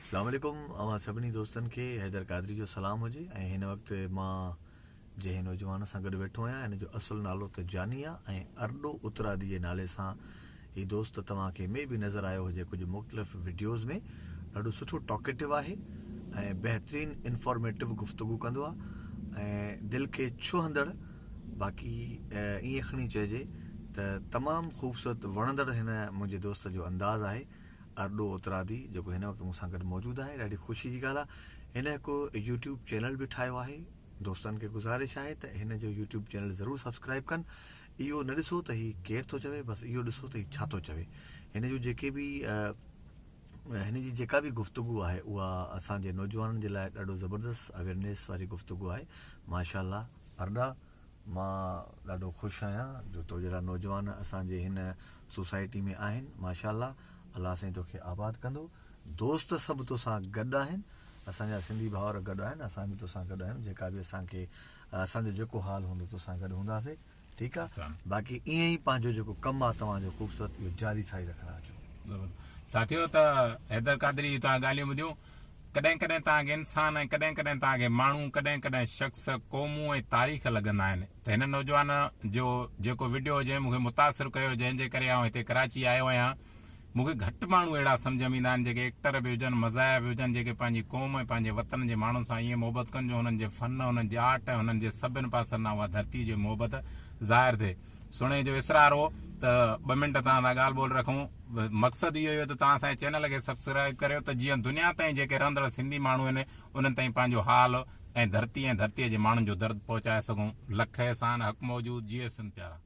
اسلام عليڪم اوهان سڀني دوستن کي حيدر قادري جو سلام هجي ۽ هن وقت مان جنهن نوجوان سان گڏ ويٺو آهيان هن جو اصل نالو ته جاني آ ۽ ارڏو اترادي جي نالي سان هي دوست توهان کي مي به نظر آيو هجي ڪجهه مختلف وڊيوز ۾ ڏاڍو سٺو ٽاڪيٽو آهي ۽ بهترين انفارميٽو گفتگو ڪندو آ ۽ دل کي ڇهندڙ باقي ائين کڻي چئجي ته تمام خوبصورت وڻندڙ هن منهنجي دوست جو انداز آهي ارڏو اترادي جيڪو هن وقت مون سان گڏ موجود آهي ڏاڍي خوشي جي ڳالهه آهي هن هڪ يوٽيوب چينل به ٺاهيو آهي دوستن کي گذارش آهي ته هن جو يوٽيوب چينل ضرور سبسڪرائب ڪن اهو نه ڏسو ته هي ڪير ٿو چوي بس اهو ڏسو ته هي ڇا ٿو چوي هن جو جيڪي به هن جي جيڪا به گفتگو آهي اها اسان جي نوجوانن جي لاء ڏاڍو زبردست اويرنيس واري گفتگو آهي ماشاء الله ارڏا مان ڏاڍو خوش آهيان جو تو جهڙا نوجوان اسان جي هن سوسائٽي ۾ آهن ماشاء الله الله سائين توکي آباد ڪندو دوست سڀ توسان گڏ آهن اسان جا سنڌي ڀائر گڏ آهن اسان به توسان گڏ آهيون جيڪا به اسان کي اسان جو جيڪو حال هوندو توسان گڏ هونداسي ٺيڪ آ باقي ائين ئي پنهنجو جيڪو ڪم آ توهان جو خوبصورت اهو جاري ساري رکندا اچو. زبردست ساٿيو ته حيدر قادري جون توهان ڳالهيون ٻڌيون ڪڏهن ڪڏهن توهان کي انسان ۽ ڪڏهن ڪڏهن توهان کي ماڻهو، ڪڏهن ڪڏهن شخص، قومون ۽ تاريخ لڳندا آهن ته هن نوجوان جو جيڪو وڊيو جنهن مون کي متاثر ڪيو جنهن جي ڪري آئون هتي ڪراچي آيو آهيان مون کي گهٽ ماڻهو اهڙا سمجهه ۾ ايندا آهن جيڪي ايڪٽر به هجن مزاحيه به هجن جيڪي پنهنجي قوم ۽ پنهنجي وطن جي ماڻهن سان ائين محبت ڪن جو هنن جي فن هنن جي آرٽ ۽ هنن جي سڀن پاسن ڏانهن اها ڌرتي جي محبت ظاهر ٿئي. سهڻي جو اصرار هو ته ٻه منٽ توهان سان ڳالهه ٻولهه رکون. مقصد اهو ئي هو ته توهان اسان جي چينل کي سبسڪرائيب ڪريو ته جيئن دنيا تائين جيڪي رهندڙ سنڌي ماڻهو آهن انهن تائين پنهنجو حال ۽ ڌرتي ۽ ڌرتي جي ماڻهن جو درد پهچائي سگهون. لک احسان حق موجود جيئي سنڌ پيارا.